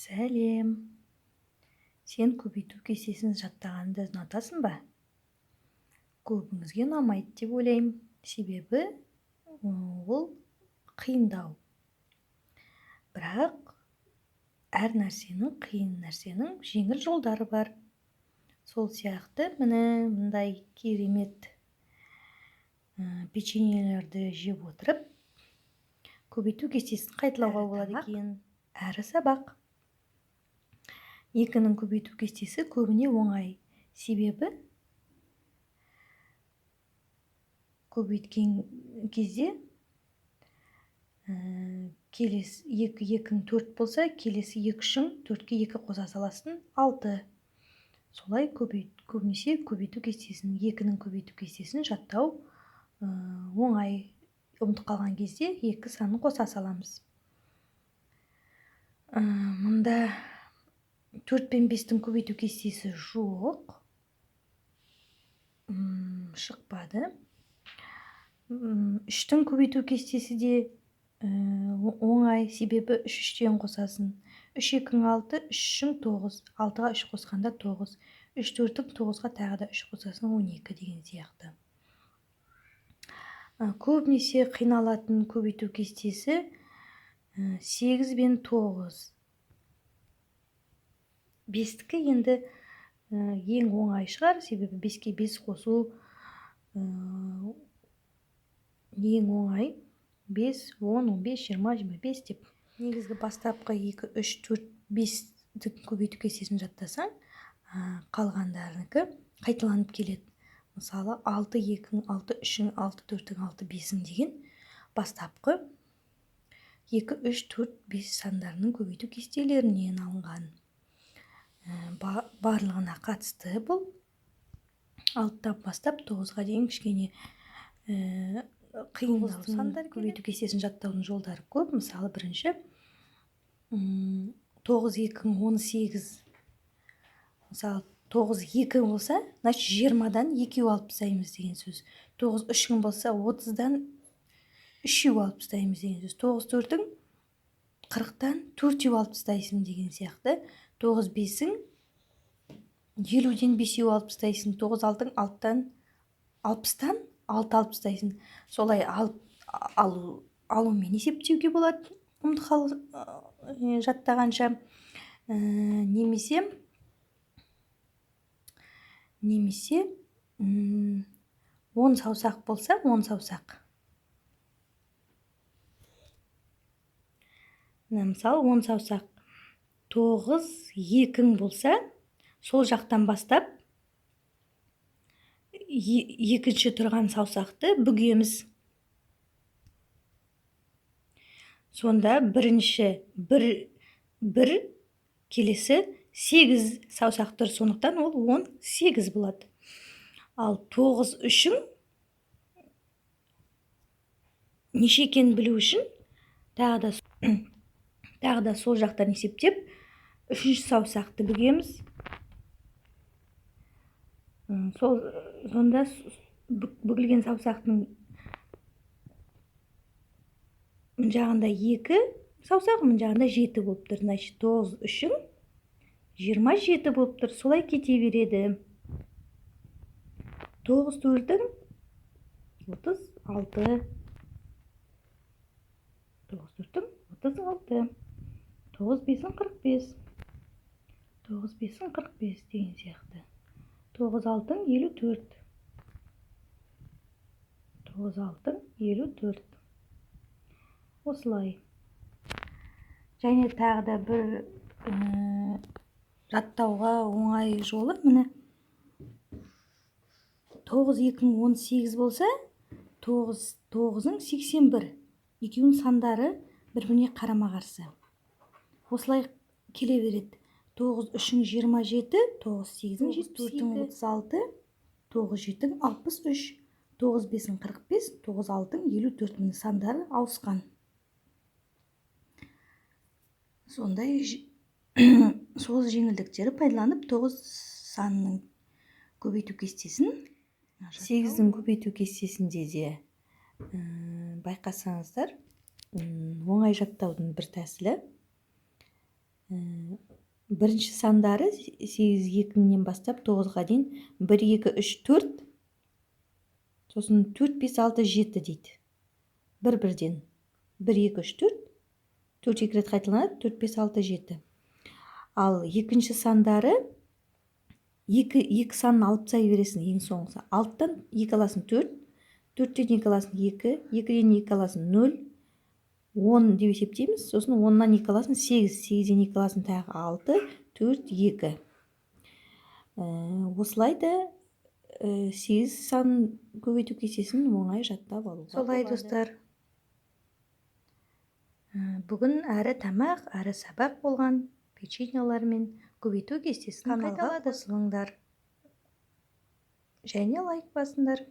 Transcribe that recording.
Сәлем. Сен көбейту кестесін жаттағанды ұнатасың ба? Көбіңізге ұнамайды деп ойлаймын. Себебі ол қиындау. Бірақ әр нәрсенің, қиын нәрсенің жеңіл жолдары бар. Сол сияқты міне мындай керемет печеньелерді жеп отырып көбейту кестесін қайталауға болады екен. Әрі сабақ. Екінің көбейту кестесі көбіне оңай. Себебі көбейткен кезде келесі 2 2 4 болса, келесі 2 3 4-ке 2 қоса саласың, 6. Солай көбінесе көбейту кестесін, екінің көбейту кестесін жаттау оңай. Ұмытып қалған кезде екі санын қоса саламыз. Мұнда 4 пен 5-тің көбейту кестесі жоқ. Шықпады. 3-тің көбейту кестесі де оңай, себебі 3 3-тен қосасың. 3 2 6, 3 3 9. 6-ға 3 қосқанда 9. 3 4-ің 9-ға тағы да 3 қосасың, 12 деген сияқты. Көбінесе қиналатын көбейту кестесі 8 бен 9. 5-тікі енді ең оңай шығар, себебі 5-ке 5 қосу ең оңай. 5, 10, 15, 20, 25 деп. Негізгі бастапқы 2, 3, 4, 5-тік көбейту кестесін жаттасаң, қалғандарынікі қайталанып келеді. Мысалы, 6, 2, 6, 3, 6, 4, 6, 5 деген бастапқы 2, 3, 4, 5 сандарының көбейту кестелерінен алынған. Барлығына қатысты бұл. 6-тан бастап 9-ға дейін кішкене қиындау сандар. Көбейту кестесін жаттаудың жолдары көп. Мысалы, бірінші 9, 2, 18. Мысалы, 9, 2 болса, значит 20-дан 2 алып тастаймыз деген сөз. 9, 3 болса, 30-дан 3 алып тастаймыз деген сөз. 9, 4-ің 40-тан 4 алып тастайсың деген сияқты. 9, 5-ің 50-ден 5 алып тастайсың. 9, 6-ың 60-тан 6 алып тастайсың. Солай алумен есептеуге болады, ұмытып жаттағанша. Немесе 10 саусақ болса, 10 саусақ. Мысалы, 10 саусақ 9, 2 болса, сол жақтан бастап екінші тұрған саусақты бүгеміз. Сонда бірінші бір, келесі 8 саусақ тұр, сондықтан ол 18 болады. Ал 9 үшін неше екенін білу үшін тағы да сол жақтан есептеп үшінші саусақты бүгеміз. Сонда бүгілген саусақтың мына жағында 2 саусақ, мына жағында 7 болып тұр. Значит, 9 үшін 27 болып тұр. Солай кете береді. 9 4-ің 36. 9 4-ің 36. 9 5-ің 45. 9 5-ің 45 деген сияқты. 9 6-ың 54. 9 6-ың 54. Осылай. Және тағы да бір жаттауға оңай жолы міне 9 2 18 болса, 9 9-ың 81. Екеуінің сандары бір-біріне қарама-қарсы. Осылай келе береді. 9 3-ің 27, 9 8-ің 74-ің 36, 9 7-ің 63, 9 5-ің 45, 9 6-ың 54-ің сандары ауысқан. Сондай сол жеңілдіктері пайдаланып 9 санының көбейту кестесін, 8-дің көбейту кестесінде де байқасаңыздар, оңай жаттаудың бір тәсілі. Бірінші сандары 8 2-нен бастап 9-ға дейін 1, 2, 3, 4, сосын 4, 5, 6, 7 дейді. Бір-бірден 1, 2, 3, 4, 4 екі рет қайталанады, 4, 5, 6, 7. Ал екінші сандары екі санын алып тастай бересің. Ең соңғысы 6-тан 2 аласың 4, 4-тен 2 аласың 2, 2-ден 2 аласың 0, 10 деп есептейміз. Сосын 10-нан 2 аласың 8, 8-ден 2 аласың тағы 6, 4, 2. Осылай да 8 санын көбейту кестесін оңай жаттап алуға Солай, болады. Достар, бүгін әрі тамақ, әрі сабақ болған печеньелармен көбейту кестесін Каналға қайталадық. Қосылыңдар және лайк басыңдар.